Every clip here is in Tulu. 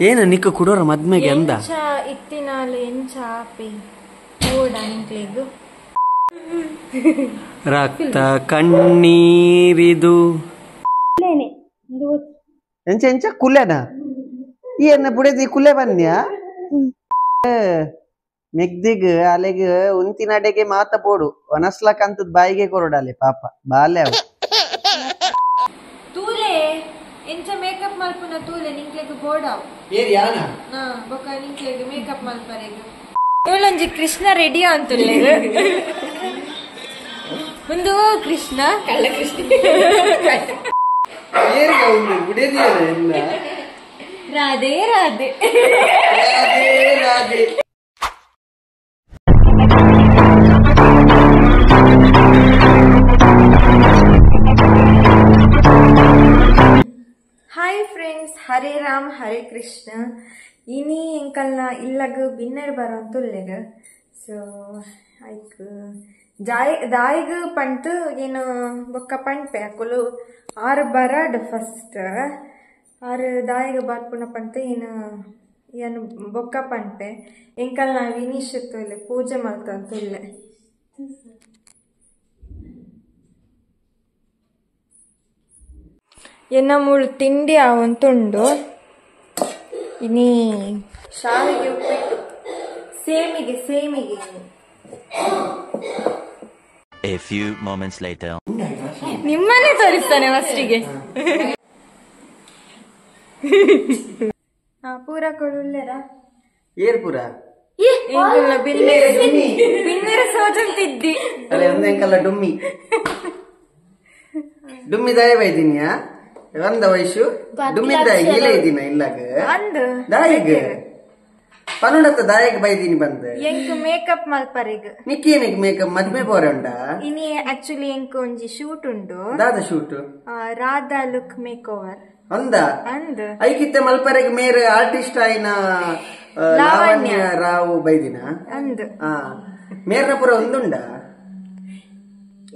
ಏನ ನಿಕ್ಕ ಕುಡೋರ ಮದ್ಮೆಗೆ ಅಂದ ಇತ್ತಿನಾಲು ಎಂಚ ಆಪಿ ಓಡ ನಿಂಕ್ಲೆಗ್ ರಕ್ತ ಕಣ್ಣೀರಿದು ಎಂಚ ಎಂಚ ಕುಲೆನ ಏನ ಬುಡದಿ ಕುಲೆ ಬನ್ಯ ಮೆಗ್ದಿಗ್ ಅಲೆಗ್ ಉಂತಿನಡೆಗೆ ಮಾತ ಪೋಡು ಒನಸ್ಲಕಂತದ ಬಾಯಿಗೆ ಕೊರಡಾಲೆ ಪಾಪ ಬಾಲೆ ಅವು ತೂಲೆ ಎಂಚ ಮೇಕಪ್ ಮಲ್ಪುನ ತೂಲೆ ನಿಂಕ್ಲೆಗ್ ಬೋಡಾವ್ ಏರ್ ಯಾನ ನಾ ಬೊಕ ನಿಂಕ್ಲೆಗ್ ಮೇಕಪ್ ಮಲ್ಪರೆಗ್ ಇವಳೊಂಜಿ ಕೃಷ್ಣ ರೆಡಿ ಅಂತುಲ್ಲೆ ಒಂದು ಕೃಷ್ಣ ಕಳ್ಳ ಕೃಷ್ಣ ಏರ್ಗ ಉಂಡು ಬುಡದಿ ಎಲ್ಲ ರಾಧೆ ರಾಧೆ ರಾಧೆ ರಾಧೆ. Hi friends, Hare Ram Hare Krishna. ಇನಿ ಎಂಕಲ್ನ ಇಲ್ಲಗ ಬಿನ್ನರ್ ಬರೋಂತುಲ್ಲೆಗ. ಸೊ ಐಕ್ ಜಾಯ್ ದಾಯಿಗ್ ಪಂಟು ಏನು ಬೊಕ್ಕ ಪಂಪೆ ಅಕುಲು ಆರು ಬರಾಡ್ ಫಸ್ಟ್ ಆರು ದಾಯಿಗ್ ಬರ್ಪುನ ಪಂತ ಏನು ಏನು ಬೊಕ್ಕ ಪಂಪೆ ಎಂಕಲ್ನ ವಿನೀಶ್ ತುಲ್ಲೆ ಪೂಜೆ ಮಲ್ತಂತುಲ್ಲೆ. ಎನ್ನ ಮೂಳು ತಿಂಡಿ ಆವಂತುಂಡು. ಇನಿ ಶಾವಿಗೆ ಉಪ್ಪಿಟ್ಟು ಸೇಮಿಗೆ ಸೇಮಿಗೆ. A few moments later. ನಿಮ್ಮನ್ನೇ ತೋರಿಸ್ತಾನೆ ಫಸ್ಟಿಗೆ. ಪೂರ ಕೊಡುಲ್ಲೆರ ಏರ್ ಪೂರ ಬಿನ್ನೆರ ಸೋಜಂತಿದ್ದಿ ಅಲ್ಲ ಒಂದೆಂಕಲ್ಲ ಡುಮ್ಮಿ ಡುಮ್ಮಿ ದಾಯ ಬೈದಿನಿಯಾ ಒಂದ ವಯಸ್ಸು ಡುಮ್ಮಿದ ಇಲ್ಲೇ ಇದ್ದೀನ ಇಲ್ಲಾಗ ಅಂದು ದಾಯಿಗ್ ಪನುಡತ್ತ ದಾಯಿಗ್ ಬೈದಿನಿ ಬಂದ ಎಂಕ್ ಮೇಕಪ್ ಮಲ್ಪರಿಗ್ ನಿಕ್ಕೇನಿಗ್ ಮೇಕಪ್ ಮದ್ಮೆ ಪೋರೆ ಉಂಡ ಇನಿ ಆಕ್ಚುಲಿ ಎಂಕ್ ಒಂಜಿ ಶೂಟ್ ಉಂಡು. ದಾದ shoot? Radha look makeover ಅಂದ ಅಂದ್ ಐಕಿತ್ತೆ ಮಲ್ಪರೆಗ್ ಮೇರೆ ಆರ್ಟಿಸ್ಟ್ ಆಯಿನ ಲಾವಣ್ಯ ರಾವ್ ಬೈದಿನ ಅಂದ್ ಮೇರ್ನ ಪುರ ಒಂದುಂಡ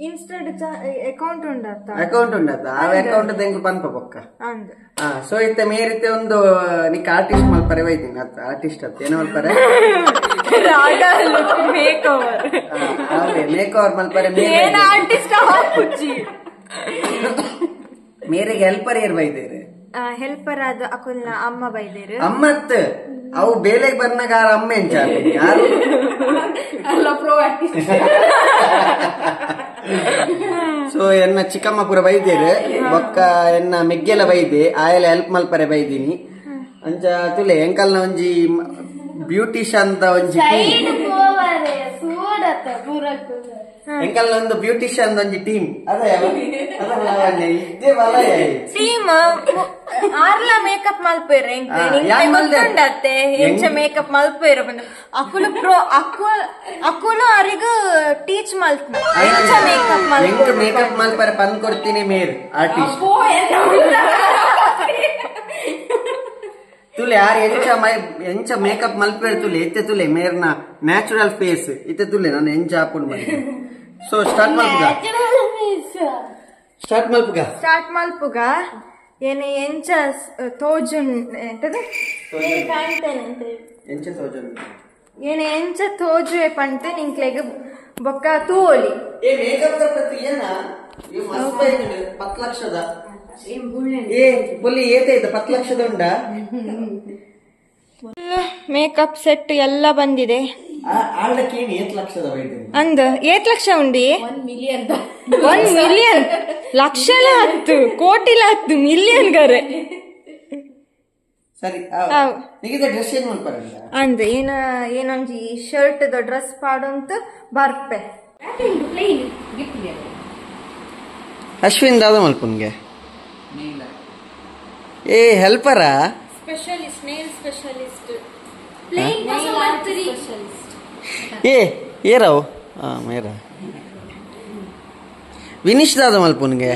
ಇನ್ಸ್ಟಾಡ್ ಅಕೌಂಟ್ ಉಂಡತ್ತ ಅಕೌಂಟ್ ಉಂಡತ್ತ ಆ ಅಕೌಂಟ್ ದೆಂಗ್ ಪನ್ಪ ಪೊಕ್ಕ ಅಂದ್. ಸೊ ಇತ್ತೆ ಮೇರಿತ್ತೆ ಒಂದು ನಿಕ್ಕ ಆರ್ಟಿಸ್ಟ್ ಮಲ್ಪರೆ ಬೈದಿನ ಅತ್ತ ಆರ್ಟಿಸ್ಟ್ ಅತ್ತ ಏನೋ ಮಲ್ಪರೆ Radha look makeover makeover ಮಲ್ಪರೆ ಏನ ಆರ್ಟಿಸ್ಟ್ ಹಾಕುಚ್ಚಿ ಮೇರೆಗೆ ಹೆಲ್ಪರ್ ಏರ್ ಬೈದೇರು ಹೆಲ್ಪರ್ ಆದ ಅಕುಲ್ನ ಅಮ್ಮ ಬೈದೇರು ಅಮ್ಮತ್ ಅವು ಬೇಲೆಗೆ ಬರ್ನಾಗ ಆರ ಅಮ್ಮ ಎಂಚ ಯಾರು ಅಲ್ಲ ಪ್ರೋ ಆರ್ಟಿಸ್ಟ್. ಸೊ ಎನ್ನ ಚಿಕ್ಕಮ್ಮ ಪೂರ ಬೈದೇರು ಬೊಕ್ಕ ಎನ್ನ ಮೆಗ್ಗೆಲ ಬೈದೆ ಆಯಲ ಹೆಲ್ಪ್ ಮಲ್ಪರೆ ಬೈದಿನಿ ಅಂಚ ತುಲೆ ಎಂಕಲ್ನ ಒಂಜಿ ಬ್ಯೂಟಿಷಿಯನ್ the ಒಂಜಿ ಎಂಕಲ್ನ ಒಂದು ಬ್ಯೂಟಿಷಿಯನ್ ಒಂಜಿ ಟೀಮ್ ಅದೇ ಇದೇ ಬಲ ಟೀಮ್ ಆರ್ಲ ಮೇಕಪ್ ಮಲ್ಪೇರು ಎಂಕ್ ಗೊತ್ತುಂಡತ್ತೆ ಎಂಚ ಮೇಕಪ್ ಮಲ್ಪೇರು ಬಂದು ಅಕುಲು ಪ್ರೋ ಅಕುಲ್ ಅಕುಲು ಅರಿಗ ಟೀಚ್ ಮಲ್ತ್ನ ಎಂಚ ಮೇಕಪ್ ಎಂಕ್ ಮೇಕಪ್ ಮಲ್ಪರೆ ಪನ್ ಕೊಡ್ತೀನಿ ಮೇರ್ ಆರ್ಟಿಸ್ಟ್ ತುಲೆ ಯಾರು ಎಂಚ ಎಂಚ ಮೇಕಪ್ ಮಲ್ಪೇರು ತುಲೆ ಇತ್ತೆ ತುಲೆ ಮೇರ್ನ ನ್ಯಾಚುರಲ್ ಫೇಸ್ ಇತ್ತೆ ತುಲೆ ನಾನು ಎಂಚ ಹಾಕೊಂಡು ಬಂದೆ. ಸೊ ಸ್ಟಾರ್ಟ್ ಮಲ್ಪುಗ ಸ್ಟಾರ್ಟ್ ಮಲ್ಪುಗ ಸ್ಟಾರ್ಟ್ ಮಲ್ಪುಗ ಏನೆ ಎಂಚ ತೋಜುನ್ ಎಂತದ ಎಂಚ ತೋಜುನ್ ಏನೆ ಎಂಚ ತೋಜುವೆ ಪಂತೆ ನಿಂಕ್ಲೆಗ್ ಬೊಕ್ಕ ತೂವೊಲಿ. ಏ ಮೇಕಪ್ ದಪ್ಪತ್ತು ಏನ ಇವು ಮಸ್ತ್ ಬೈದುಂಡು 10 ಲಕ್ಷದ ಏ ಬೊಲ್ಲಿ ಏತೈತ 10 ಲಕ್ಷದ ಉಂಡ ಮೇಕಪ್ ಸೆಟ್ ಎಲ್ಲ ಬಂದಿದೆ. ಅಂದ 8 ಲಕ್ಷ ಉಂಡಿ 1 ಮಿಲಿಯನ್ ಲಕ್ಷಲ 10 ಕೋಟಿಲ 10 ಮಿಲಿಯನ್ ಗರೆ ಸರಿ ಅಂದ ಏನ ಏನೊಂಜಿ ಶರ್ಟ್ the dress ಪಾಡಂತ ಬರ್ಪೆ. ಅಶ್ವಿನ್ ದಾದ ಮಲ್ಪುನ್ಗೆ ಏ ಹೆಲ್ಪರಾ ಸ್ಪೆಷಲಿಸ್ಟ್ ನೇಲ್ ಸ್ಪೆಷಲಿಸ್ಟ್ ಏ ಏರಾವ್ ಮೇರ ವಿನಿಶ್ ದಾದ ಮಲ್ಪುನ್ಗೆ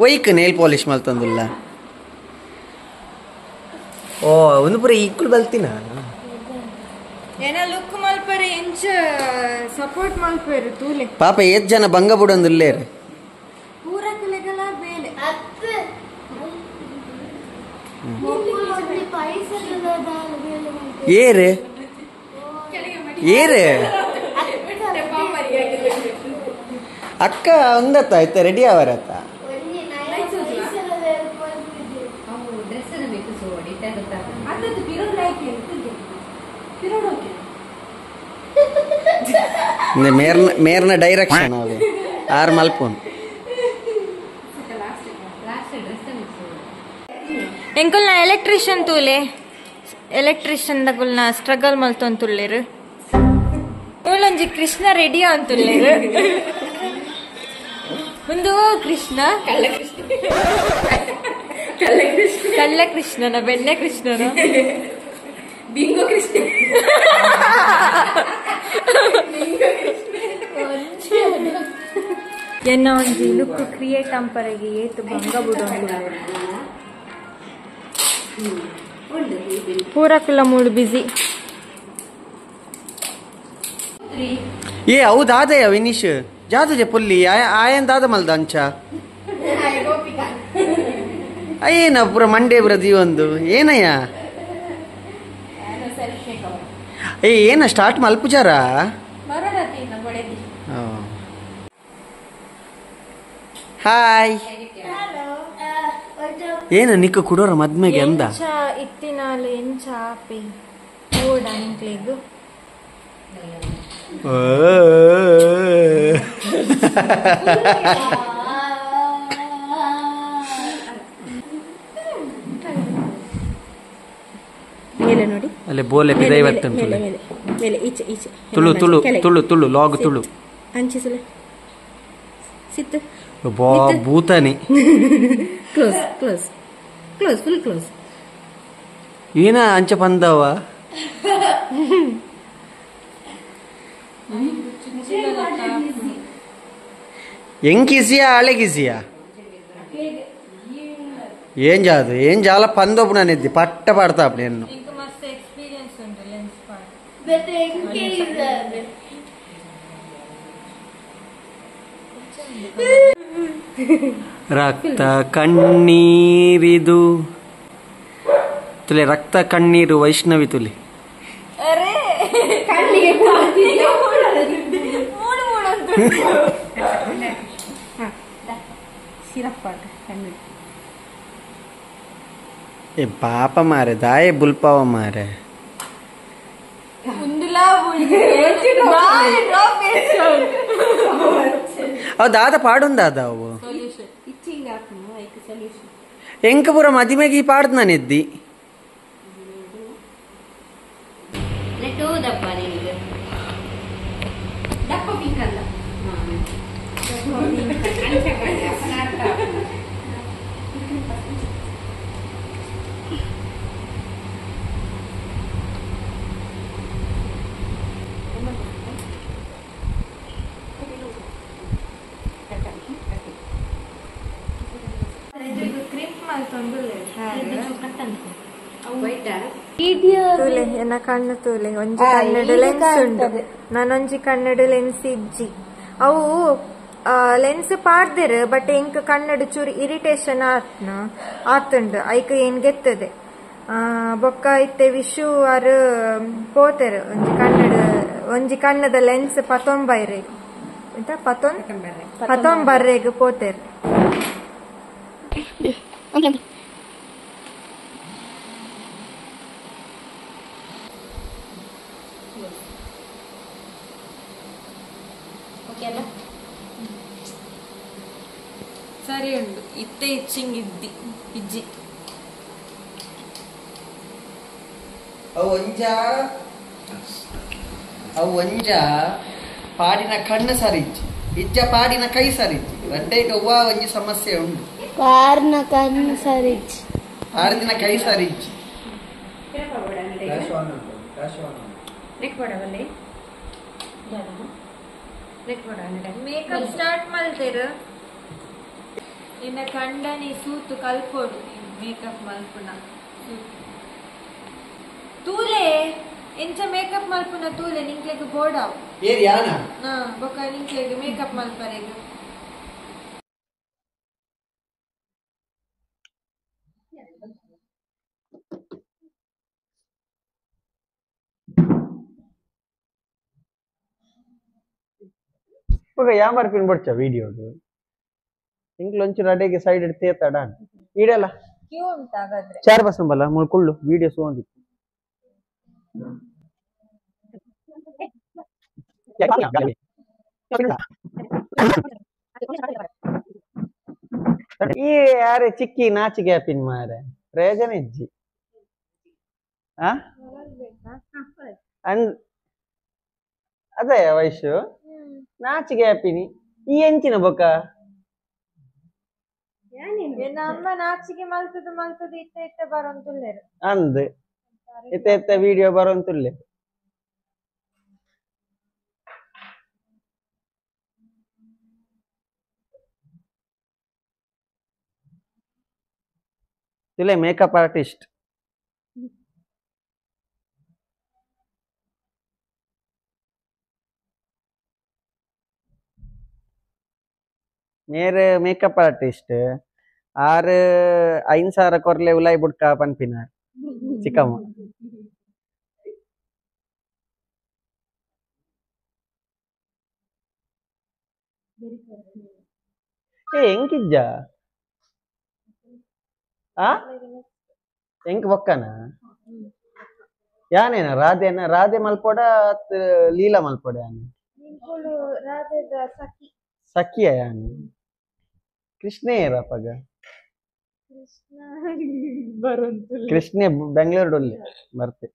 ಒಯ್ಕ್ ನೇಲ್ ಪಾಲಿಶ್ ಮಲ್ತಂದುಲ್ಲ. ಓ ಒಂದು ಪೂರ ಈಕ್ವಲ್ ಬಲ್ತಿನ ಏನ ಲುಕ್ ಮಲ್ಪರೆ ಎಂಚ ಸಪೋರ್ಟ್ ಮಲ್ಪೇರು ತೂಲೆ ಪಾಪ ಏತ್ ಜನ ಬಂಗ ಬುಡೊಂದುಲ್ಲೇರು ಪೂರ ಕುಲೆಗಲ ಬೇಲೆ ಏರು ಏರು ಅಕ್ಕ ಒಂದತ್ತ ಆಯ್ತಾ ರೆಡಿ ಅವರತ್ತ ಮೇರ್ನ ಮೇರ್ನ ಡೈರೆಕ್ಷನ್ ಅವೆ ಆರ್ ಮಲ್ಪೋನ್ ಎಂಕುಲ್ನ ಎಲೆಕ್ಟ್ರಿಷಿಯನ್ ತೂಲೆ ಎಲೆಕ್ಟ್ರಿಷಿಯನ್ ದಗುಲ್ನ ಸ್ಟ್ರಗಲ್ ಮಲ್ತೊಂತುಲ್ಲೇರು ಮೂಲೊಂಜಿ ಕೃಷ್ಣ ರೆಡಿ ಅಂತುಲ್ಲೇರು ಒಂದು ಕೃಷ್ಣ ಕಳ್ಳ ಕೃಷ್ಣನ ಬೆಣ್ಣೆ ಕೃಷ್ಣನ ಬಿಂಗೋ ಕೃಷ್ಣ ಎನ್ನ ಒಂಜಿ ಲುಕ್ ಕ್ರಿಯೇಟ್ ಅಂಪರೆಗೆ ಏತು ಭಂಗ ಬುಡೊಂದುಲ್ಲೇರು ಪೂರಕುಲ ಮೂಡು ಬಿಸಿ ಏ ಹೌದಾದಯ ವಿನೀಶ್ ಜಾದುಜೆ ಪುಲ್ಲಿ ಆಯನ್ ದಾದ ಮಲ್ದ ಅಂಚ ಏನ ಪೂರ ಮಂಡೇ ಪೂರ ದೀವೊಂದು ಏನಯ್ಯ ಏ ಏನ ಸ್ಟಾರ್ಟ್ ಮಲ್ಪುಜಾರ ಹಾಯ್ ಏನ ನಿಕ್ಕ ಕುಡೋರ ಮದ್ಮೆಗೆ ಅಂದ ಇತ್ತಿನಾಲು ಎಂಚ ಆಪಿ ಓಡ ನಿಂಕ್ಲೆಗ್ ಮೇಲೆ ನೋಡಿ ಅಲ್ಲೇ ಬೋಲೆ ಪಿದೈವತ್ತು ಮೇಲೆ ಮೇಲೆ ಮೇಲೆ ಈಚೆ ಈಚೆ ತುಳು ತುಳು ತುಳು ತುಳು ಲಾಗ್ ತುಳು ಅಂಚಿಸುಲೆ ಸಿತ್ತು ಬಾ ಭೂತಾನಿ close close close full close ಏನ ಅಂಚ ಪಂದವ ಎಂಕಿಸಿಯಾ ಆಳೆಗಿಸಿಯಾ ಏನ್ ಜಾದು ಏನ್ ಜಾಲ ಪಂದೊಬ್ಬು ನಾನಿದ್ದಿ ಪಟ್ಟ ಪಾಡ್ತಾ ಅಪ್ಪ ಎನ್ನು ರಕ್ತ ಕಣ್ಣೀರಿದು ತುಲೆ ರಕ್ತ ಕಣ್ಣೀರು ವೈಷ್ಣವಿ ತುಲಿ ಏ ಪಾಪ ಮಾರೆ ದಾಯೆ ಬುಲ್ಪಾವ ಮಾರೆ ಅವು ದಾದ ಪಾಡುಂದಾದ ಅವು ಎಂಕ ಪೂರ ಮದಿಮೆಗೆ ಈ ಪಾಡ್ದು ನಾನಿದ್ದಿ ತೂಲೆ ಎನ್ನ ಕಣ್ಣು ತೂಲೆ ಒಂಜಿ ಕನ್ನಡ ಲೆನ್ಸ್ ಉಂಡು ನಾನೊಂಜಿ ಕನ್ನಡ ಲೆನ್ಸ್ ಇಜ್ಜಿ ಅವು ಲೆನ್ಸ್ ಪಾಡ್ದಿರು ಬಟ್ ಎಂಕ್ ಕನ್ನಡ ಚೂರು ಇರಿಟೇಷನ್ ಆತ್ನ ಆತುಂಡು ಐಕ್ ಏನ್ ಗೆತ್ತದೆ ಬೊಕ್ಕ ಇತ್ತೆ ವಿಶು ಆರು ಪೋತೆರು ಒಂಜಿ ಕನ್ನಡ ಒಂಜಿ ಕಣ್ಣದ ಲೆನ್ಸ್ ಪತೊಂಬೈರೆ ಎಂತ ಪತೊಂಬರ್ರೆಗ್ ಪೋತೆರು. ಸರಿ ಉಂಡು ಇತ್ತೆ ಇಚ್ಚಿಂಗ್ ಇದ್ದಿ ಇಜ್ಜಿ ಅವು ಒಂಜ ಅವು ಒಂಜ ಪಾಡಿನ ಕಣ್ಣು ಸರಿಜ್ಜಿ ಇಜ್ಜ ಪಾಡಿನ ಕೈ ಸರಿಜ್ಜಿ ರಡ್ಡೈಟ್ ಅವ್ವ ಒಂಜಿ ಸಮಸ್ಯೆ ಉಂಡು ಕಾರ್ನ ಕಣ್ಣು ಸರಿಜ್ಜಿ ಪಾಡಿನ ಕೈ ಸರಿಜ್ಜಿ ಮೇಕಪ್ ಸ್ಟಾರ್ಟ್ ಮಲ್ತೇರು ಇನ್ನ ಕಂಡನಿ ಸೂತು ಕಲ್ಪೋಡು ಮೇಕಪ್ ಮಲ್ಪುನ ತೂಲೆ ಎಂಚ ಮೇಕಪ್ ಮಲ್ಪುನ ತೂಲೆ ನಿಂಕ್ಲೆಗ್ ಬೋಡಾವ್ ಏರಿ ಯಾನ ಬೊಕ ನಿಂಕ್ಲೆಗ್ ಮೇಕಪ್ ಮಲ್ಪರೆಗ್ ಬೊಕ ಯಾಮರ್ ಪಿನ್ ಬೊಡ್ಚ ವಿಡಿಯೋಡು ಇಂಕ್ಲ ಒಂಚೂರು ಅಡೆಗೆ ಸೈಡ್ ತೇತಾಡ ಈಡಲ್ಲ ಕ್ಯೂ ಉಂಟಾಗಾದ್ರೆ ಚಾರ್ ಬಸ್ ಬಲ್ಲ ಮುಳ್ ಕುಳ್ಳು ವಿಡಿಯೋ ಸೋಂದಿತ್ತು ಈ ಯಾರೇ ಚಿಕ್ಕಿ ನಾಚಿಗೆ ಪಿನ್ ಮಾರೆ ಪ್ರಯೋಜನ ಇಜ್ಜಿ ಆ ಅದೇ ವಯಸ್ಸು ನಾಚಿಗೆ ಪಿನಿ ಈ ಎಂಚಿನ ಬೊಕ ಅಮ್ಮ ನಾಚಿಗೆ ಮಲ್ತದ ಮಲ್ತದ ಇತ್ತ ಇತ್ತ ಬರೋಂತುಲ್ಲೇರು ಅಂದ್ ಇತ್ತ ಇತ್ತ ವಿಡಿಯೋ ಬರೋಂತುಲ್ಲೆ ತುಲೆ ಮೇಕಪ್ ಆರ್ಟಿಸ್ಟ್ ಮೇರೆ ಮೇಕಪ್ ಆರ್ಟಿಸ್ಟ್ ಆರು 5,000 ಕೊರ್ಲೆ ಉಲಾಯ್ ಬುಡ್ಕ ಪನ್ಪಿನಾರ್ ಚಿಕ್ಕಮ್ಮ ಏ ಎಂಕಿಜ್ಜ ಆ ಎಂಕ್ ಬೊಕ್ಕನ ಯಾನೇನ ರಾಧೆನ ರಾಧೆ ಮಲ್ಪೊಡ ಲೀಲಾ ಮಲ್ಪೊಡ ಯಾನೆ ಸಖಿಯ ಯಾನೆ ಕೃಷ್ಣೇರಪ್ಪಗ ಕೃಷ್ಣೆ ಬೆಂಗಳೂರು ಬರ್ತೆ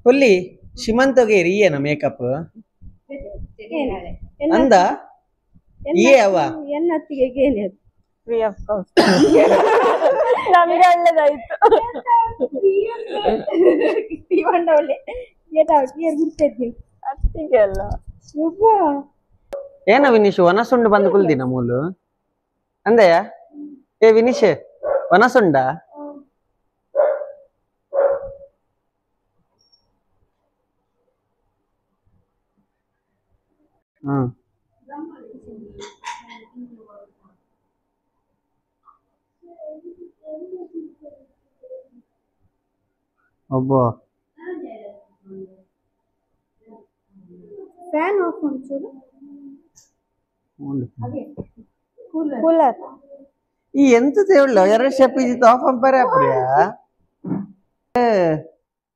ಒಲ್ಲಿ ಶಿಮಂತಗೆ ಏನ ಮೇಕಪ್ ಅಂದ ಏ ಅವ ಫ್ರೀ ಆಫ್ ಕಾಸ್ಟ್ ನಮಗೆ ಒಳ್ಳೇದಾಯ್ತು ಅತ್ತಿಗೆ ಅಲ್ಲ ಏನ ವಿನೀಶ್ ವನಸುಂಡು ಬಂದು ಕುಲ್ದಿನ ಮೂಲು ಅಂದೆಯ ಏ ವಿನೀಶ್ ವನಸುಂಡ ಹ್ಮ್ ಒಬ್ಬ ಫ್ಯಾನ್ ಆಫ್ ಒಂಚೂರು ಕೂಲರ್ ಈ ಎಂತ ದೇವಳ್ಳ ಎರಡು ಸ್ಟೆಪ್ ಇದ್ದಿತ್ತು ಆಫ್ ಅಂಪಾರೆ ಅಪ್ರಿಯ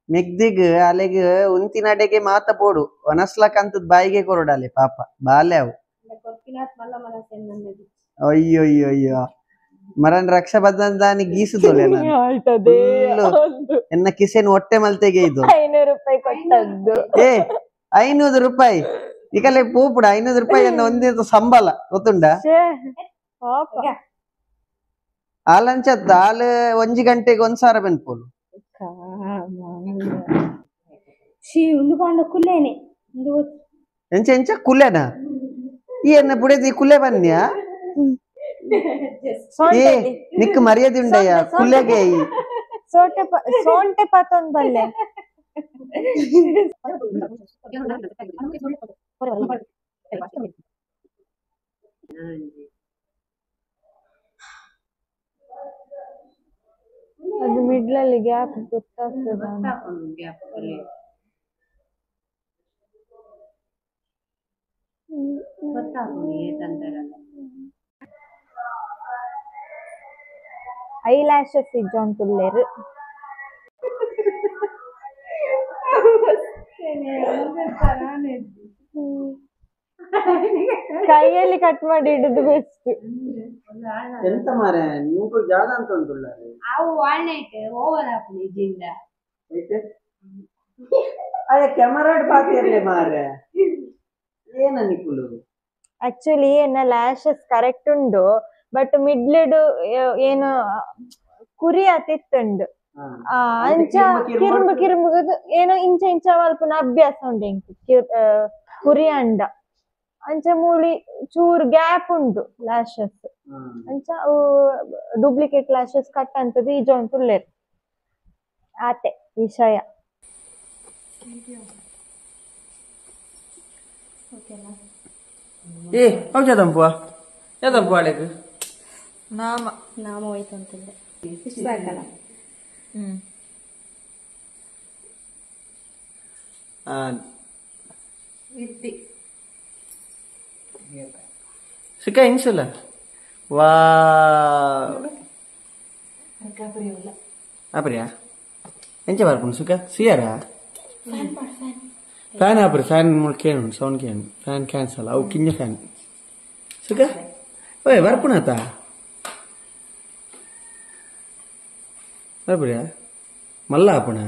ಮೆಗ್ದಿಗ್ ಅಲೆಗ್ ಉಂತಿನ ಅಡೆಗೆ ಮಾತ ಪೋಡು ಒನಸ್ಲಕಂತದ್ ಬಾಯಿಗೆ ಕೊರಡಾಲೆ ಪಾಪ ಬಾಲೆ ಅವು ಅಯ್ಯೋ ಅಯ್ಯೋ ಅಯ್ಯೋ ಮರನ್ ರಕ್ಷಾ ಬಂಧನ ದಾನಿ ಗೀಸುದೊಲೆ ಎನ್ನ ಕಿಸೆನ್ ಹೊಟ್ಟೆ ಮಲ್ತೆಗೆ ಇದು 500 ರೂಪಾಯಿ ಕೊಟ್ಟದ್ದು ಏ 500 ರೂಪಾಯಿ ಈಗಲೇ ಪೂಪುಡ 500 ರೂಪಾಯಿ ಅನ್ನ ಒಂದೇ ಸಂಬಳ ಗೊತ್ತುಂಡ ಆಲಂಚತ್ತ ಆಲ್ 1 ಗಂಟೆಗೆ 1,000 ಬೆನ್ಪೋಲು ಎಂಚ ಎಂಚ ಕುಲೆನಾ ಈ ಎನ್ನ ಬುಡದಿ ಕುಲೆ ಬನ್ಯಾ ಏ ನಿಕ್ ಮರ್ಯಾದೆ ಉಂಡಯ್ಯ ಕುಲೆಗೆ ಸೋಟೆ ಸೋಂಟೆ ಪಾತೊಂದು ಬಲ್ಲೆ ಅದು ಮಿಡ್ಲಲ್ಲಿ ಗ್ಯಾಪ್ ಗೊತ್ತಾಗ್ತದ I lashes ಇಜ್ಜೊಂತುಲ್ಲೆರ್ ಕೈಯಲ್ಲಿ ಕಟ್ ಮಾಡಿ ಇಡುದು ಬೆಸ್ಟ್. ಎಂತ ಮಾರೆ ನಿಮ್ಗೂ ಜಾಗ ಅಂತ ಉಂಟುಲ್ಲ ಅವು ವಾಲ್ನಟ್ ಓವರ್ ಆಪುಂಡು ಇಜ್ಜಿಂಡ ಅಯ್ಯ ಕ್ಯಾಮರಾಡ್ ಪಾತಿರ್ಲೆ ಮಾರೆ ಏನ ನಿಕುಲು ಆಕ್ಚುಲಿ ಎನ್ನ ಲ್ಯಾಶಸ್ ಕರೆಕ್ಟ್ ಉಂಡು ಬಟ್ ಮಿಡ್ಲಿಡ್ ಏನು ಕುರಿ ಅತಿತ್ತುಂಡು ಅಂಚ ಕಿರುಂಬು ಕಿರುಂಬು ಏನೋ ಇಂಚ ಇಂಚ ಮಲ್ಪುನ ಅಭ್ಯಾಸ ಉಂಡು ಎಂಕ್ ಕುರಿ ಅಂಡ ಅಂಚ ಮೂಳಿ ಚೂರು ಗ್ಯಾಪ್ ಉಂಡು ಲ್ಯಾಶಸ್ ಅಂಚ ಅವು ಡೂಪ್ಲಿಕೇಟ್ ಲ್ಯಾಶಸ್ ಕಟ್ ಅಂತದ್ದು ಈ ಜೊಂತುಲ್ಲೆರ್ ಆತೆ ವಿಷಯ. ಏ ಔಷಧಂಪುವ ಯಾವ್ದಂಪು ಅಳೆಗ್ ನಾಮ ನಾಮ ಹೋಯ್ತು ಅಂತಂದ್ರೆ ಇಷ್ಟು ಸಾಕಲ್ಲ. ಸುಖ ಇನ್ಸುಲ ವಾ ಅಪ್ರಿಯಾ ಎಂಚ ಬರ್ಪುಂಡು ಸುಖ ಸಿಯರ ಫ್ಯಾನ್ ಆಪ್ರಿ ಫ್ಯಾನ್ ಕೇಳು ಸೌಂಡ್ ಕೇಳು ಫ್ಯಾನ್ ಕ್ಯಾನ್ಸಲ್ ಅವು ಕಿಂಜ ಫ್ಯಾನ್ ಸುಖ ಓಯ್ ಬರ್ಪುಣಾತ ಬರ್ಪುರಿಯಾ ಮಲ್ಲ ಆಪುಣ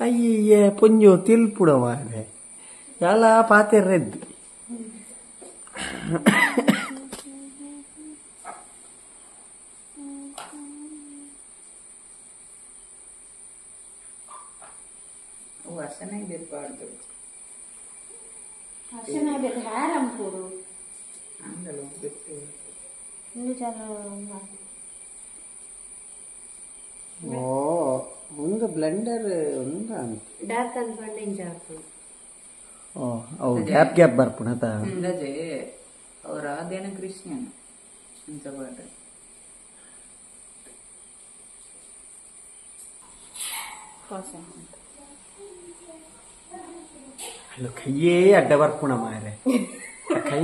ಅಯ್ಯ ಪೊಂಜೋ ತಿಲ್ಪುಡ ಮಾರೆ ಯಾಲ ಪಾತೆರ್ರೆದ್ದು ಓ ಒಂದು ಬ್ಲೆಂಡರ್ ಒಂದು ಡಾರ್ಕ್ ಅನ್ಕೊಂಡೆ ಇಂಚ ಹಾಕು ಓ ಅವು ಗ್ಯಾಪ್ ಗ್ಯಾಪ್ ಬರ್ಪುಣತ ಅಂದಾಜೆ ಅವ್ರ ಆದೇನ ಕೃಷ್ಣನ ಇಂಚ ಪಾಡ್ರೆ ಅಲ್ಲೋ ಕೈಯೇ ಅಡ್ಡ ಬರ್ಪುಣ ಮಾರೆ ಕೈ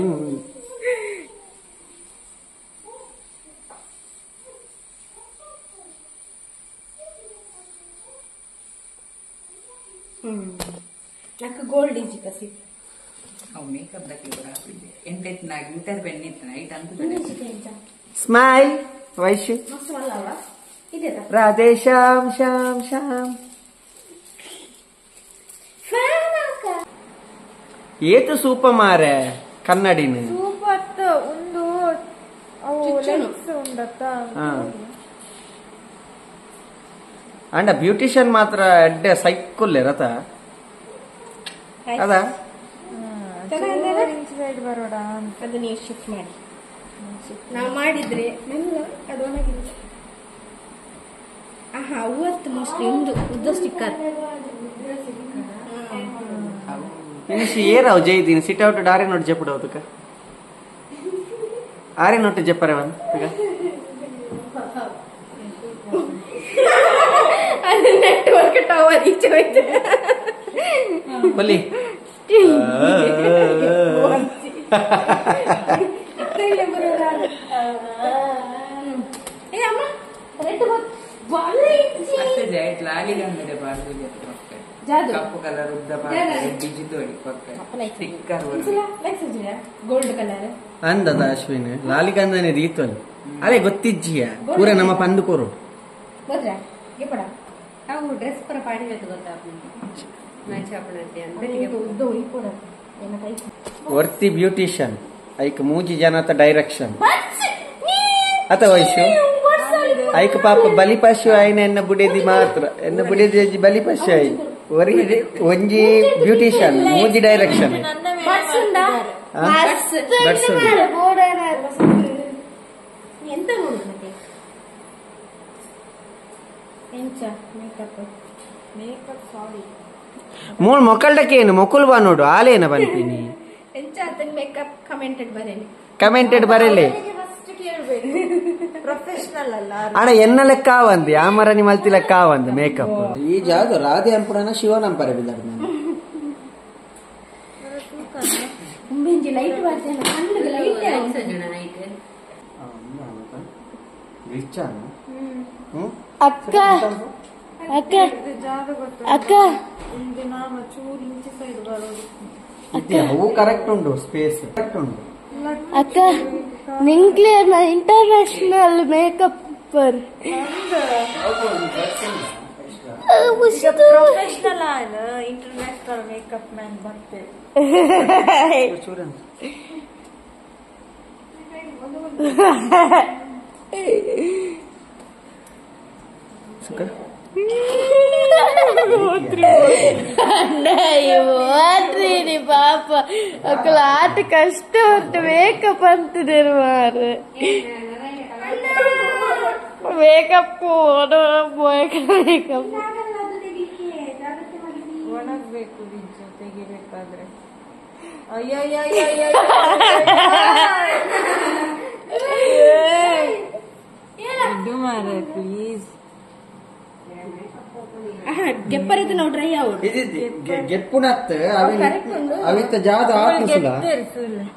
నాకు ಗೋಲ್ಡ್ ಈಜಿ ಕಸಿ ಅವು ಮೇಕಪ್ ದಕ್ಕೆ ಬರಾಪಿದ್ದೆ ಎಂಟೆತ್ ನಾಗ್ ಇಂಟರ್ ಬೆನ್ನಿತ್ತು ನೈಟ್ ಅಂತ ಸ್ಮೈಲ್ ವೈಶು ರಾಧೆ ಶ್ಯಾಮ್ ಶ್ಯಾಮ್ ಶ್ಯಾಮ್ ಏತು ಸೂಪ ಮಾರೆ ಕನ್ನಡಿನ ಸೂಪರ್ ಒಂದು ಅವು ಲೆನ್ಸ್ ಉಂಡತ್ತ ಅಂಡ ಬ್ಯೂಟಿಷಿಯನ್ ಮಾತ್ರ ಅಡ್ಡೆ ಸೈಕಲ್ ರಥ ಅದ ಸೈಡ್ ಬರೋಡ ಅದು ನೀವು ಶಿಫ್ಟ್ ಮಾಡಿ ನಾವು ಮಾಡಿದ್ರೆ ಮೆಲ್ಲ ಅದು ಒಣಗಿದೆ. ಆಹಾ ಅವತ್ತು ಮೋಸ್ಟ್ಲಿ ಒಂದು ಉದ್ದ ಸ್ಟಿಕ್ಕರ್ ಇನಿಶಿ ಏರಾವ್ ಜೈದೀನಿ ಸಿಟ್ ಔಟ್ ಡಾರೆ ನೋಟ್ ಜೆಪ್ಪಡು ಅವತಕ ಆರೆ ನೋಟ್ ಜೆಪ್ಪರೆ ವನ್ ತುಕ ಅದು ನೆಟ್ವರ್ಕ್ ಟವರ್ ಈಚೆ ಹೋಯ್ತು ಬಲಿ ಏ ಅಮ್ಮ ರೆಡ್ ಬಾಳೆ ಅಷ್ಟೇ ಜೈಟ್ ಲಾಲಿಗಂಗಡೆ ಬಾರ್ದು ಜಾದು. ಕಪ್ಪು ಕಲರ್ ಉದ್ದ ಬಾರ್ದು ಬಿಜಿದೋಡಿ ಪಕ್ಕ sticker gold colour ಅಂದದ ಅಶ್ವಿನ್ ಲಾಲಿಗಂದನೆ ದೀತಲ್ ಅರೆ ಗೊತ್ತಿಜ್ಜಿಯ ಪೂರ ನಮ್ಮ ಪಂದು ಕೋರು ಹೋದ್ರಾ ಗೆಪಡ ಅವು ಡ್ರೆಸ್ ಪರ ಪಾಡಿಬೇಕು ಗೊತ್ತಾಗ್ತದೆ ಮ್ಯಾಚ್ ಆಪಣಂತೆ ಅಂತ ಉದ್ದ ಉಯ್ಪೋಡ ಏನ ಕೈ ವರ್ತಿ ಬ್ಯೂಟಿಷಿಯನ್ ಐಕ್ ಮೂಜಿ ಜನತ ಡೈರೆಕ್ಷನ್ ಅತ ವಯಸ್ಸು ಐಕ್ ಪಾಪ ಬಲಿಪಶು ಆಯ್ನ ಎನ್ನ ಬುಡೇದಿ ಮಾತ್ರ ಎನ್ನ ಬುಡೇದಿ ಅಜ್ಜಿ ಬಲಿಪಶು ಆಯ್ ಒರಿ ಒಂಜಿ ಬ್ಯೂಟಿಷಿಯನ್ ಮೂಜಿ ಡೈರೆಕ್ಷನ್ ಬಡ್ಸ್ ಎಂತ ನೋಡು ಮತ್ತೆ ಎಂಚ ಮೇಕಪ್ ಮೇಕಪ್ ಸಾರಿ ಮೂಳು ಮೊಕ್ಕಲ್ಡಕ್ಕೆ ಏನು ಮೊಕ್ಕುಲ್ ಬಾ ನೋಡು ಆಲೇನ ಬನ್ಪಿನಿ ಎಂಚ ಆತನ ಮೇಕಪ್ ಕಮೆಂಟೆಡ್ ಬರೇಲಿ ಕಮೆಂಟೆಡ್ ಬರೇಲಿ ಫಸ್ಟ್ ಕೇಳಬೇಕು ಪ್ರೊಫೆಷನಲ್ ಅಲ್ಲ ಅಣ್ಣ ಎನ್ನ ಲೆಕ್ಕ ಒಂದು ಯಾಮರ ನಿಮ್ಮ ಅಲ್ತಿ ಲೆಕ್ಕ ಒಂದು ಮೇಕಪ್ ಈ ಜಾಗ ರಾಧೆ ಅಂಪುಡನ ಶಿವನಂಪರೆ ಬಿದ್ದಾರ ನಾನು ಉಂಬೆಂಜಿ ಲೈಟ್ ಬರ್ತೇನೆ ಕಣ್ಣುಗೆ ಲೈಟ್ ನೈಟ್ ಅಕ್ಕ ಅಕ್ಕ ಅಕ್ಕ ಒಂದು ನಾಮ ಚೂರು ಇಂಚೆ ಸೈಡ್ ಬರೋದು ಅವು ಕರೆಕ್ಟ್ ಉಂಟು ಸ್ಪೇಸ್ ಕರೆಕ್ಟ್ ಉಂಟು ಅಕ್ಕ ನಿಂಕ್ಲೇನ international makeup professional ಆಯ್ನ international makeup man ಬರ್ತೇವೆ. ಓದ್ರಿ ಪಾಪ ಅಕ್ಕಲ ಆಟ ಕಷ್ಟ ಉಂಟು ಮೇಕಪ್ ಅಂತಿದ್ದೇನೆ ಮಾರ್ರೆ ಮೇಕಪ್ ಮೇಕಪ್ ಒಣಗಬೇಕು ಬೀಜ ತೆಗಿಬೇಕಾದ್ರೆ. ಅಯ್ಯಯ್ಯಯ್ಯಯ್ಯ ಇದು ಮಾರೆ ಪ್ಲೀಸ್. ಗೆಪ್ಪರಿದ್ದು ನಾವು ಡ್ರೈ ಆವಡು ಗೆಪ್ಪುನತ್ ಅವಿತ ಜಾದ ಆತ್ಮಸುಲ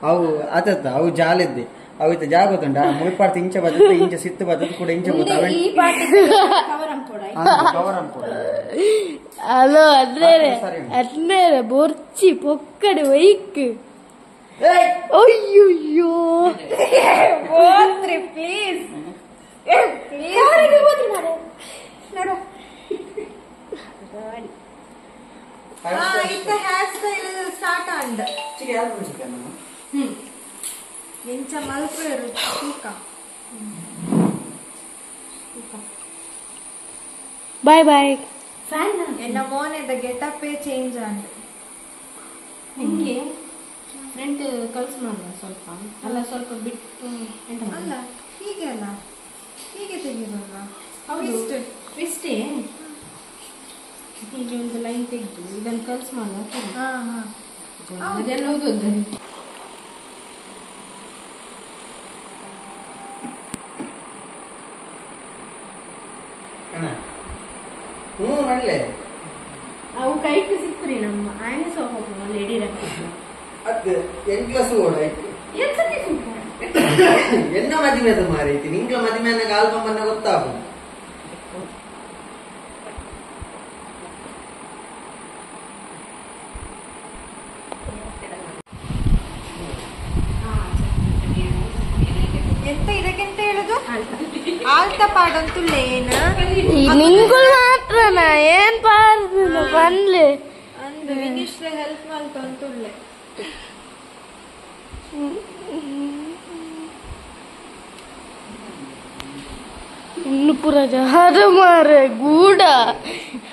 ಅವು ಆತತ್ತ ಅವು ಜಾಲಿದ್ದೆ ಅವಿತ ಜಾಗತುಂಡ ಮುಳ್ಪಾರ್ತಿ ಇಂಚ ಬರ್ತದೆ ಇಂಚ ಸಿತ್ತು ಬರ್ತದೆ ಕೂಡ ಇಂಚ ಬರ್ತದೆ ಈ ಪಾರ್ಟ್ ಕವರ್ ಅಂಪೋಡ ಕವರ್ ಅಂಪೋಡ ಹಲೋ ಅದ್ರೇರೆ ಅದ್ನೇರೆ ಬೊರ್ಚಿ ಪೊಕ್ಕಡೆ ವೈಕ್ ಅಯ್ಯೋ ಬೋತ್ರಿ ಪ್ಲೀಸ್ ಪ್ಲೀಸ್ ಬೋತ್ರಿ ಮಾರೆ ನೋಡು ಇತ್ತ hair style start and ಎಂಚ ಮಲ್ಪೇರು ತೂಕ ಬಾಯ್ ಬಾಯ್ ಫ್ಯಾನ್ ಎನ್ನ ಮೋನೆದ getup change and ನಿಮಗೆ ಫ್ರಂಟ್ ಕಲ್ಸ್ ಮಾಡುವ ಸ್ವಲ್ಪ ಅಲ್ಲ ಸ್ವಲ್ಪ ಬಿಟ್ಟು ಎಂತ ಮಾಡುವ? ಅಲ್ಲ ಹೀಗೆ ಅಲ್ಲ ಹೀಗೆ ತೆಗೆದಲ್ವಾ ಹೌದು ಟ್ವಿಸ್ಟೇ ಹೀಗೆ ಒಂದು ಲೈನ್ ತೆಗೆದು ಇದನ್ನು ಕಲ್ಸ್ ಮಾಡುವ ಹಾ ಹಾ ಅದೆಲ್ಲ ಹೋದದ್ದು. ಹ್ಞೂ ಒಳ್ಳೆ ಅವು ಕೈಗೆ ಸಿಕ್ಕುರಿ ನಮ್ಮ ಆಯ್ನೆ ಸಹ ಹೋಗುವ ಲೇಡಿ ಅದು ಎಂಟ್ಲಸು ಓಡ ಏನ್ ಸತಿ ಸಿಕ್ಕ ಎನ್ನ ಮದುವೆ ಮಾರೈತಿ ನಿಂಗ್ಲ ಮದುವೆ ಅನ್ನಕ್ಕೆ ಆಲ್ಬಮ್ ಅನ್ನ ಗೊತ್ತಾಗು ಎಂತ ಇದಕ್ಕೆಂತ ಹೇಳುದು ಆಲ್ತ ಪಾಡಂತುಲ್ಲ ಏನ ನಿಂಗುಲ್ ಮಾತ್ರನ ಏನ್ ಪಾರ್ದು ಪನ್ಲೆ ಅಂದು ವಿನಿಶ್ಲ ಹೆಲ್ಪ್ ಮಲ್ತೊಂತುಲ್ಲೆ ಇನ್ನು ಪೂರ ಜಾರ ಮಾರೆ ಗೂಡ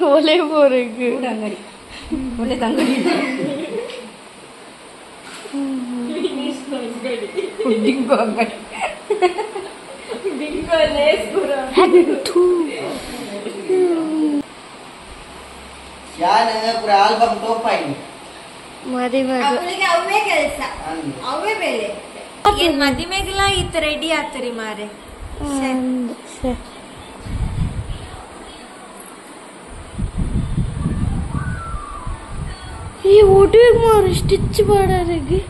ಒಲೆ ಪೋರೆಗ್ ಅಂಗಡಿ ಒಳ್ಳೆ ತಂಗಡಿ ಡಿಂಗೋ ಅಂಗಡಿ ಬಿಂಗೋ ಲೇಸ್ ಪೂರ ಯಾನ್ ಪೂರ ಆಲ್ಬಮ್ ತೋಪಾಯಿನಿ ಮರಿ ಮಗ ಅವಳಿಗೆ ಅವೇ ಕೆಲಸ ಅವೇ ಬೆಲೆ ಏನ್ ಮದಿಮೆಗೆಲ್ಲ ಈತ ರೆಡಿ ಆತರಿ ಮಾರೆ ಈ ಒಡೆಗ್ ಮಾರು ಸ್ಟಿಚ್ ಮಾಡಾರಿಗೆ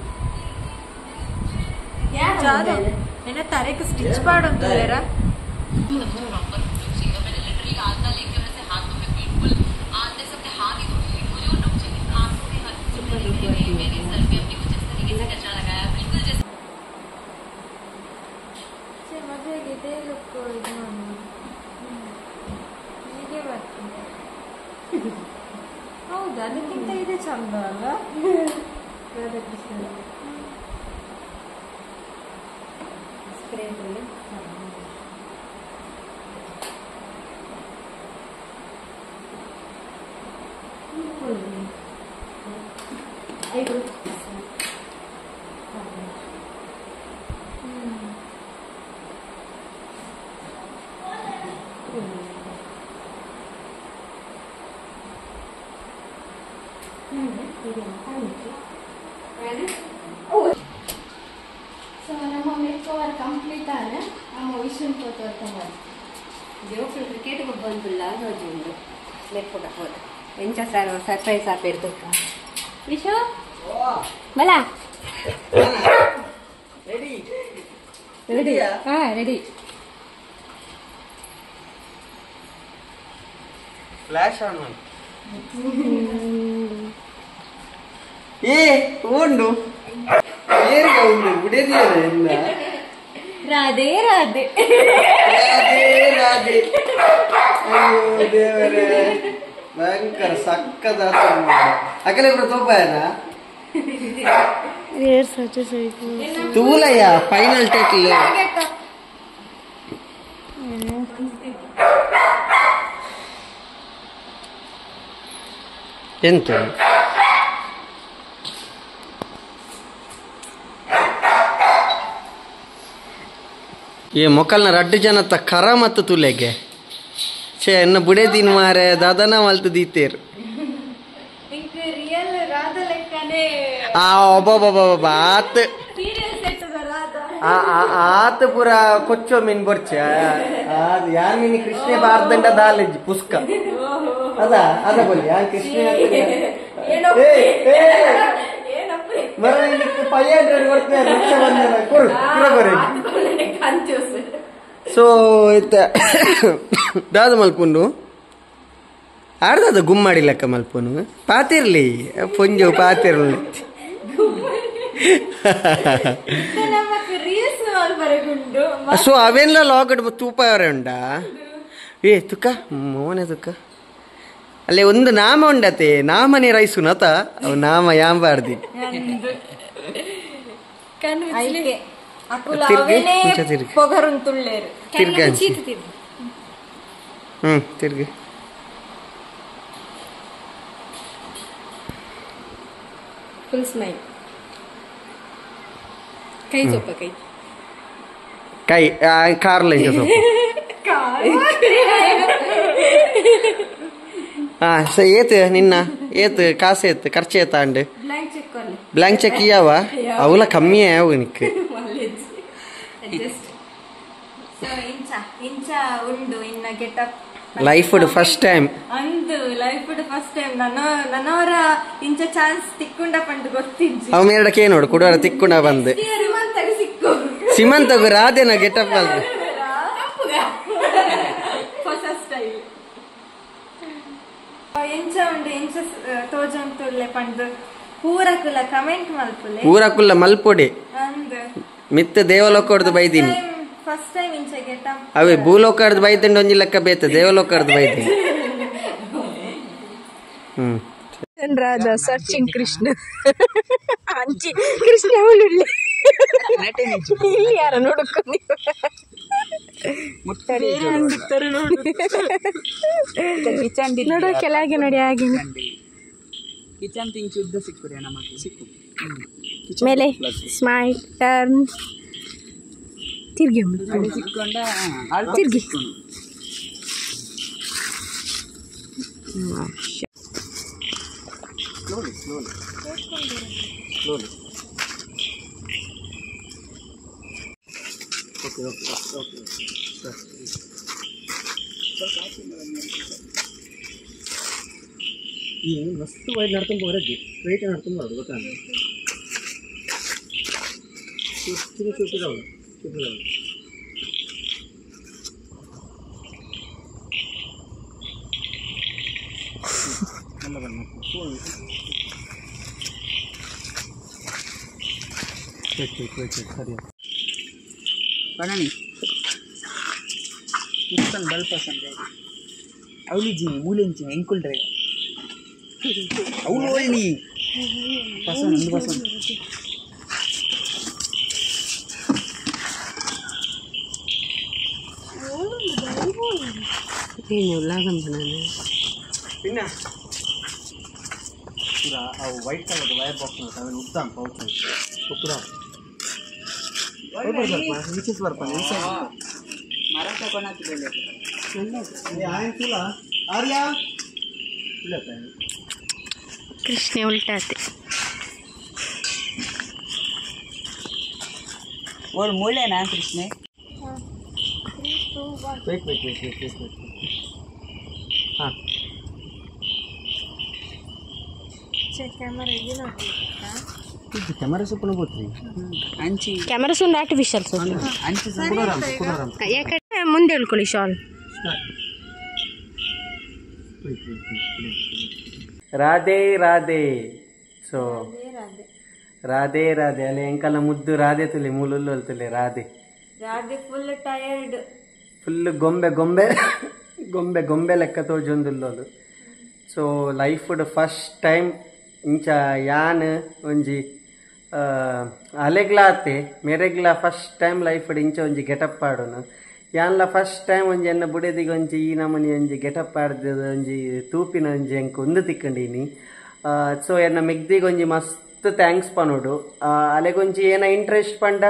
ಜಾದು ಏನ ತರೆಕ್ ಸ್ಟಿಚ್ ಪಾಡಂತುಲ್ಲೇರ ಮದುವೆಗೆ ಇದೇ ಲುಕ್ ಇದು ಮಾಡ್ಬೋದು. ಹೀಗೆ ಬರ್ತದೆ ಹೌದು ಅದಕ್ಕಿಂತ ಇದೆ ಚಂದ ಅಲ್ಲ ರಾಧಾಕೃಷ್ಣ ಸ್ಪ್ರೇ ಐದು ಸೊ ನಮ್ಮ make over complete ಆದ ನಮ್ಮ ವಿಷನ್ ತೋರ್ಕೊಂಬ ಜೋಕ್ಲು ಕ್ರಿಕೆಟ್ ಬಂದುಲ್ಲ ಉಂಡು ಲೆಪ್ಪುಡ ಹೋದ ಎಂಚ ಸರ್ ಸರ್ಪ್ರೈಸ್ ಆಪಿರ್ದು ವಿಶು ಬಲ ರೆಡಿ ರೆಡಿ ಹಾ ready flash on ಮಾಡಿ ಏ ಉಂಡು ಏರ್ಗ ಉಂಡು ಬಿಡದಿಯಲ್ಲ ಎಲ್ಲ ರಾಧೆ ರಾಧೆ ರಾಧೆ ರಾಧೆ ಅಯ್ಯೋ ದೇವರೇ ಭಯಂಕರ ಸಕ್ಕದ ಅಕಲೆ ಇಬ್ರು ತೋಪಾಯನ ಏರ್ ಸಚ ಸೈಕು ತೂಲಯ್ಯ ಫೈನಲ್ ಟೆಕ್ಲ್ ಎಂತ ಈ ಮೊಕಲ್ನ ರಡ್ಡು ಜನತ್ತ ಕರ ಮತ್ತು ತುಲೆಗೆ ಛೇ ಎನ್ನ ಬುಡೇದಿನ ಮಾರೆ ದಾದನ ಮಲ್ತು ದೀತೇರು ಇಂಕ್ ರಿಯಲ್ ರಾಧ ಲೆಕ್ಕನೆ ಆ ಒಬ್ಬೊಬ್ಬೊಬ್ಬ ಆತ್ ಸೀರಿಯಲ್ ಸೆಟ್ ರಾಧಾ. ಆತ ಪೂರ ಕೊಚ್ಚೋ ಮೀನ್ ಬೊರ್ಚೆ ಯಾನ್ ಮೀನಿ ಕೃಷ್ಣೆ ಬಾರ್ದಂಡ ದಾಲೆಜ್ಜಿ ಪುಸ್ಕ ಅದ ಅದ ಬೊಲ್ಲಿ ಯಾನ್ ಕೃಷ್ಣೆ ಮರ 500 ಕೊಡ್ತೇನೆ ರಕ್ಷಾ ಬಂಧನ ಕೊರು ಪೂರ ಕೊರೆ. ಸೊ ಇತ್ತ ದಾದ ಮಲ್ಪುಂಡು ಆಡ್ದದ ಗುಮ್ಮಾಡಿ ಲೆಕ್ಕ ಮಲ್ಪುನು ಪಾತಿರ್ಲಿ ಪೊಂಜು ಪಾತಿರ್ಲಿ ಸೊ ಅವೆಲ್ಲ ಲಾಗಡ್ ತೂಪ ಅವರೇ ಉಂಡಾ ಏ ತುಕ್ಕ ಮೋನೆ ತುಕ್ಕ ಅಲ್ಲೇ ಒಂದು ನಾಮ ಉಂಡತೆ ನಾಮನೇ ರೈಸು ನತ ಅವು ನಾಮ ಯಾಂಬಾರ್ದಿ ತಿರ್ಗಿ ಫುಲ್ ಸ್ಮೈಲ್ ಕೈ ಸ್ವಲ್ಪ ಕೈ ಕೈ ಕಾರ್ಲ ಸ್ವಲ್ಪ ಹಾ ಸೊ ಏತ್ ನಿನ್ನ ಏತ್ ಕಾಸು ಏತ್ ಖರ್ಚು ಏತ ಅಂಡ್ ಬ್ಲಾಂಕ್ ಚೆಕ್ ಇಯಾವ ಅವಲ ಕಮ್ಮಿಯೇ ಅವು ನಿಕ್ life first time ಅಂದು life first time ನನ್ನವರ ಇಂಚ ಚಾನ್ಸ್ ತಿಕ್ಕೊಂಡ ಪಂಡು ಗೊತ್ತಿಜ್ಜಿ ಅವ ಮೇರಡಕ್ಕೆ ನೋಡು ಕುಡವರ ತಿಕ್ಕೊಂಡ ಬಂದೆ ಸಿಮಂತಗು ರಾಧೆನ ಗೆಟಪ್ ಅಲ್ಲ ಹೊಸ ಸ್ಟೈಲ್ ಎಂಚ ಉಂಡು ಎಂಚ ತೋಜಂತುಲ್ಲೆ ಪಂಡು ಪೂರಕುಲ ಕಮೆಂಟ್ ಮಲ್ಪುಲೆ ಪೂರಕುಲ ಮಲ್ಪೊಡೆ ಮಿತ್ತ ದೇವಲೋಕಡ್ದು ಬೈದೀನಿ ಫಸ್ಟ್ ಟೈಮ್ ಇಂಚ ಗೆಟಪ್ ಅವೇ ಭೂಲೋಕಡ್ದು ಬೈದಂಡು ಒಂಜಿ ಲೆಕ್ಕ ಬೇತ ದೇವಲೋಕಡ್ದು ಬೈದೀನಿ. ರಾಧಾ ಸರ್ಚಿಂಗ್ ಕೃಷ್ಣ ಅಂಚಿ ಕೃಷ್ಣ ಅವಳು ಇಲ್ಲಿ ಯಾರ ನೋಡಕ್ಕೂ ನೋಡು ಕೆಳಗೆ ನೋಡಿ ಹಾಗೆ ಕಿಚನ್ ಥಿಂಗ್ಸ್ ಉದ್ದ ಸಿಕ್ಕುರೆ ನಮಗೆ ಸಿಕ್ಕು ಮೇಲೆ ಸ್ಮೈಲ್ ಟರ್ನ್ ತಿರ್ಗಿ ಸಿಕ್ಕೊಂಡ ತಿರ್ಗಿ slowly slowly slowly okay okay okay ಈ ಮಸ್ತ್ ವೈಡ್ ನಡ್ಕೊಂಡು ಬರೋದು ಸ್ಟ್ರೈಟ್ ನಡ್ಕೊಂಡು ಬರೋದು ಗೊತ್ತಾ ಚೂಪಿದವಳು ಚೂಪಿದವಳು ಸರಿ ಬಣಿ ಮುಕ್ಕನ್ ಬಲ್ಪಸಂದೆ ಅವಲಿಜಿ ಮೂಲೆಂಚಿ ಎಂಕುಲ್ ಡ್ರೈವ್ ಅವಳು ಓಯ್ನಿ ಪಸಂದ್ ಒಂದು ಪಸಂದ್ പിന്നെ ಆ white colour wire box ಆಮೇಲೆ ಉದ್ದ ಪೌಚ್ ಉಪ್ಪುರ ಕೃಷ್ಣ ಉಲ್ಟಾತೆ ಮೂಳೆನಾ Krishna? Wait wait wait wait wait wait ಹಾಂ ಕ್ಯಾಮರಾ ಸ್ವಲ್ಪ ಬೋತ್ರಿ ಅಂಚಿ ಕ್ಯಾಮರಾ ಒಂದು ಆರ್ಟಿಫಿಷಿಯಲ್ ಅಂಚಿ ಯಾಕಂದ್ರೆ ಮುಂದೆ ಹೇಳ್ಕೊಳ್ಳಿ ಶಾಲ್. ರಾಧೆ ರಾಧೆ ಸೊ ರಾಧೆ ರಾಧೆ ಅಲ್ಲಿ ಎಂಕಲ್ಲ ಮುದ್ದು Radhe ತುಲಿ ಮೂಲುಲ್ಲು ತುಲಿ Radhe Radhe full tired full ಗೊಂಬೆ ಗೊಂಬೆ ಗೊಂಬೆ ಗೊಂಬೆ ಲೆಕ್ಕ ತೋಜೊಂದುಲ್ಲೋದು. So life first time ಇಂಚ ಯಾನ್ ಒಂಜಿ ಅಲೆಗ್ಲ ಆತೆ ಮೆರೆಗ್ಲ first time life ಇಂಚ ಒಂಜಿ ಗೆಟಪ್ ಆಡೋನು ಯಾನ್ಲ ಫಸ್ಟ್ ಟೈಮ್ ಒಂಜಿ ಎನ್ನ ಬುಡೆದಿಗೆ ಒಂಜಿ ಈ ನಮನಿ ಒಂಜಿ ಗೆಟಪ್ ಆಡ್ದ ಒಂಜಿ ತೂಪಿನ ಒಂಜಿ ಎಂಕ್ ಒಂದು ತಿಕ್ಕಂಡೀನಿ. ಸೊ ಎನ್ನ ಮೆಗ್ದಿಗೆ ಒಂಜಿ ಮಸ್ತ್ thanks ಪನೋಡು. ಅಲೆಗೊಂಜಿ ಏನ ಇಂಟ್ರೆಸ್ಟ್ ಪಂಡ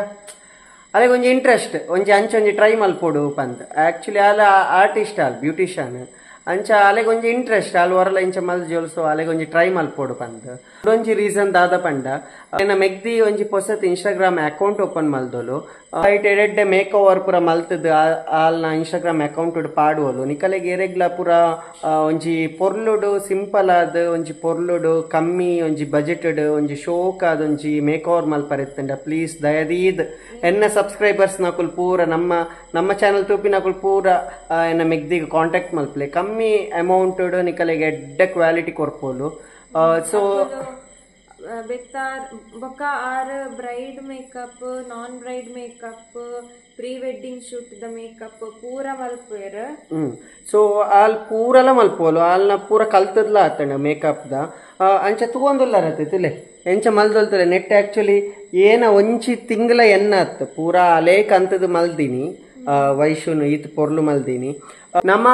ಅಲೆಗೊಂಜಿ ಇಂಟ್ರೆಸ್ಟ್ ಒಂಜಿ ಅಂಚ ಒಂಜಿ ಟ್ರೈ ಮಲ್ಪೋಡು ಪಂದ್. ಆ್ಯಕ್ಚುಲಿ ಅಲ್ಲ ಆರ್ಟಿಸ್ಟ್ ಅಲ್ ಬ್ಯೂಟಿಷಿಯನ್ ಅಂಚ ಅಲೆಗ್ ಒಂಜಿ ಇಂಟ್ರೆಸ್ಟ್ ಅಲ್ ಹೊರಲ ಇಂಚ ಮಲ್ ಜೋಲ್ಸೋ ಅಲೆಗ್ ಒಂಜಿ ಟ್ರೈ ಮಲ್ಪೋಡು ಪಂದ್ ಒಂಜಿ ರೀಸನ್ ದಾದ ಪಂಡ ಎನ್ನ ಮೆಗ್ದಿ ಒಂಜಿ ಪೊಸತ್ Instagram account open ಮಲ್ದೋಲು ಐಟ್ ಎಡೆಡ್ಡೆ ಮೇಕ್ ಓವರ್ ಪೂರ ಮಲ್ತದ್ ಆಲ್ನ ಇನ್ಸ್ಟಾಗ್ರಾಮ್ ಅಕೌಂಟ್ ಪಾಡುವಲು ನಿಕಲೆಗ್ ಎರೆಗ್ಲ ಪೂರ ಒಂಜಿ ಪೊರ್ಲುಡು ಸಿಂಪಲ್ ಆದ್ ಒಂಜಿ ಪೊರ್ಲುಡು ಕಮ್ಮಿ ಒಂಜಿ ಬಜೆಟೆಡ್ ಒಂಜಿ ಶೋಕ್ ಆದ್ ಒಂಜಿ ಮೇಕ್ ಓವರ್ ಮಲ್ಪರೆತ್ತಂಡ ಪ್ಲೀಸ್ ದಯದೀದ್ ಎನ್ನ ಸಬ್ಸ್ಕ್ರೈಬರ್ಸ್ ನಕುಲ್ ಪೂರ ನಮ್ಮ ನಮ್ಮ ಚಾನಲ್ ತೂಪಿ ನಕುಲ್ ಪೂರ ಎನ್ನ ಮೆಗ್ದಿಗ್ ಕಾಂಟ್ಯಾಕ್ಟ್ ಮಲ್ಪಲೆ ಕಮ್ಮಿ ಅಮೌಂಟ್ ನಿಕಲೆಗ್ ಎಡ್ಡೆ ಕ್ವಾಲಿಟಿ ಕೊರ್ಪೋಲು. ಸೊ ಬೆತ್ತಾರ್ ಬೊಕ್ಕ are bride makeup non bride makeup pre wedding shoot the makeup ಪೂರ ಮಲ್ಪುವೆರ್. ಸೊ ಆಲ್ ಪೂರಲ ಮಲ್ಪೋಲು ಆಲ್ನ ಪೂರ ಕಲ್ತದ್ಲ ಆತಂಡ ಮೇಕಪ್ ದ ಅಂಚ ತೂವೊಂದುಲ್ಲಾರತ್ತೆ ತುಲೆ ಎಂಚ ಮಲ್ದೊಲ್ತಲೆ ನೆಟ್ ಆಕ್ಚುಲಿ ಏನ ಒಂಜಿ ತಿಂಗ್ಲ ಎನ್ನ ಅತ್ ಪೂರ ಅಲೇಕ್ ಅಂತದ್ ಮಲ್ದಿನಿ ವೈಶುನು ಈತ್ ಪೊರ್ಲು ಮಲ್ದಿನಿ ನಮ್ಮ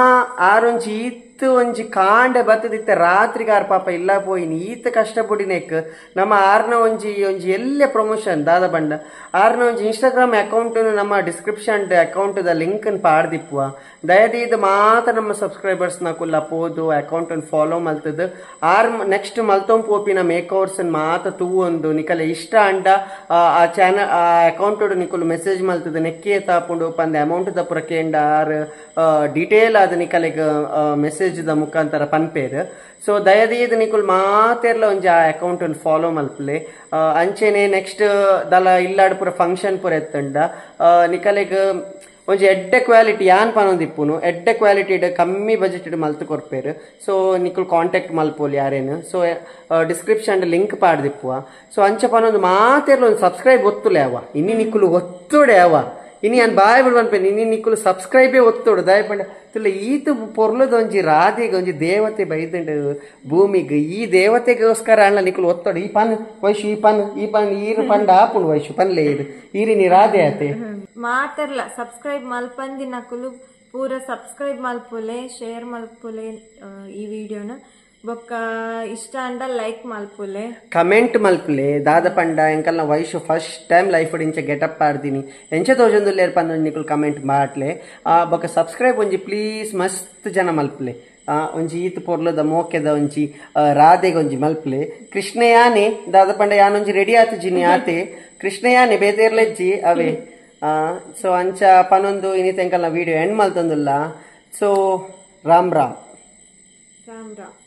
ಆರೊಂಜಿ ಈತ್ ಒಂಜಿ ಕಾಂಡೆ ಬತ್ತದಿತ್ತ ರಾತ್ರಿಗೆ ಆರ್ ಪಾಪ ಇಲ್ಲ ಪೋಯಿನಿ ಈತ ಕಷ್ಟ ಪುಡಿನೆಕ್ ನಮ್ಮ ಆರ್ನ ಒಂಜಿ ಒಂಜಿ ಎಲ್ಲೆ ಪ್ರಮೋಷನ್ ದಾದ ಬಂಡ ಆರ್ನ ಒಂಜಿ ಇನ್ಸ್ಟಾಗ್ರಾಮ್ ಅಕೌಂಟ್ ನಮ್ಮ description account the link ಪಾಡ್ದಿಪ್ಪುವ ದಯದೀದ್ ಮಾತ್ರ ನಮ್ಮ ಸಬ್ಸ್ಕ್ರೈಬರ್ಸ್ ನಕುಲ್ಲ ಪೋದು ಅಕೌಂಟ್ ಫಾಲೋ ಮಲ್ತದ್ ಆರ್ ನೆಕ್ಸ್ಟ್ ಮಲ್ತೊಂ ಪೋಪಿನ ಮೇಕ್ ಓವರ್ಸ್ ಮಾತ್ರ ತೂವೊಂದು ನಿಕಲೆ ಇಷ್ಟ ಅಂಡ ಆ ಚಾನಲ್ ಆ ಅಕೌಂಟ್ ನಿಕುಲು ಮೆಸೇಜ್ ಮಲ್ತದ್ ನೆಕ್ಕಿಯೇ ತಾಪುಂಡು ಪಂದ ಅಮೌಂಟ್ the ಪುರ ಕೇಂಡ ಆರ್ ಡೀಟೇಲ್ ಆದ ನಿಕಲೆಗ್ ಮೆಸೇಜ್ the ಮುಖಾಂತರ ಪನ್ಪೇರ್. ಸೊ ದಯದೀದ್ ನಿಕುಲ್ ಮಾತೆರ್ಲ ಒಂಜಿ ಆ ಅಕೌಂಟ್ ಫಾಲೋ ಮಲ್ಪಲೆ ಅಂಚೆನೆ ನೆಕ್ಸ್ಟ್ ದಲ ಇಲ್ಲಾಡ್ ಪೂರ ಫಂಕ್ಷನ್ ಪೂರ ಎತ್ತಂಡ ನಿಕಲೆಗ್ ಒಂಜಿ ಎಡ್ಡೆ ಕ್ವಾಲಿಟಿ ಯಾನ್ ಪನೊಂದಿಪ್ಪುನು ಎಡ್ಡೆ ಕ್ವಾಲಿಟಿ ಕಮ್ಮಿ ಬಜೆಟ್ ಮಲ್ತು ಕೊರ್ಪೇರ್. ಸೊ ನಿಕುಲ್ ಕಾಂಟ್ಯಾಕ್ಟ್ ಮಲ್ಪೋಲಿ ಯಾರೇನು. So description link ಪಾಡ್ದಿಪ್ಪುವ. ಸೊ ಅಂಚ ಪನೊಂದು ಮಾತೆರ್ಲ ಒಂಜಿ ಸಬ್ಸ್ಕ್ರೈಬ್ ಒತ್ತುಲೆ ಅವ ಇನ್ನಿ ನಿಕುಲು ಒತ್ತುಡೆ ಅವ ಇನಿ ಅನ್ ಬಾಯ್ ಬಿಡು ಅನ್ಪೇನೆ ಇನಿ ನಿಕುಲು ಸಬ್ಸ್ಕ್ರೈಬೇ ಒತ್ತೋಡು ದಯಪಂಡ ತುಲೆ ಈತ ಪೊರ್ಲದ ಒಂಜಿ ರಾಧೆಗೆ ಒಂಜಿ ದೇವತೆ ಬೈದಂಡು ಭೂಮಿಗೆ ಈ ದೇವತೆಗೋಸ್ಕರ ಅಣ್ಣ ನಿಕುಲು ಒತ್ತೋಡು ಈ ಪನ್ ವೈಶು ಈ ಪನ್ ಈ ಪನ್ ಈರು ಪಂಡ ಆಪುಂಡು ವೈಶು ಪನ್ಲೆ ಈರು ಈರಿ ನೀ ರಾಧೆ ಆತೆ ಮಾತರ್ಲ ಸಬ್ಸ್ಕ್ರೈಬ್ ಮಲ್ಪಂದಿ ನಕುಲು ಪೂರ ಸಬ್ಸ್ಕ್ರೈಬ್ ಮಲ್ಪುಲೆ ಶೇರ್ ಮಲ್ಪುಲೆ ಈ ವಿಡಿಯೋನ ಬೊಕ್ಕ ಇಷ್ಟ ಅಂಡ ಲೈಕ್ ಮಲ್ಪುಲೆ ಕಮೆಂಟ್ ಮಲ್ಪುಲೆ ದಾದ ಪಂಡ ಎಂಕಲ್ನ ವೈಶು first time life ಇಂಚ ಗೆಟಪ್ ಆಡ್ದಿನಿ ಎಂಚ ತೋಜೊಂದುಲ್ಲೇರ್ ಪಂದ ನಿಕುಲ್ ಕಮೆಂಟ್ ಮಾಡ್ಲೆ ಬೊಕ್ಕ ಸಬ್ಸ್ಕ್ರೈಬ್ ಒಂಜಿ ಪ್ಲೀಸ್ ಮಸ್ತ್ ಜನ ಮಲ್ಪುಲೆ ಒಂಜಿ ಈತ್ ಪೊರ್ಲದ ಮೋಕೆದ ಒಂಜಿ ರಾಧೆಗೆ ಒಂಜಿ ಮಲ್ಪುಲೆ ಕೃಷ್ಣಯಾನೆ ದಾದ ಪಂಡ ಯಾನೊಂಜಿ ರೆಡಿ ಆತು ಜಿನಿ ಆತೆ ಕೃಷ್ಣಯಾನೆ ಬೇತೇರ್ಲೆಜ್ಜಿ ಅವೇ. ಸೊ ಅಂಚ ಪನೊಂದು ಇನ್ನಿತ ಎಂಕಲ್ನ ವಿಡಿಯೋ ಎಂಡ್ ಮಲ್ತೊಂದುಲ್ಲ. ಸೊ ರಾಮ್ ರಾಮ್ ರಾಮ್ ರಾಮ್.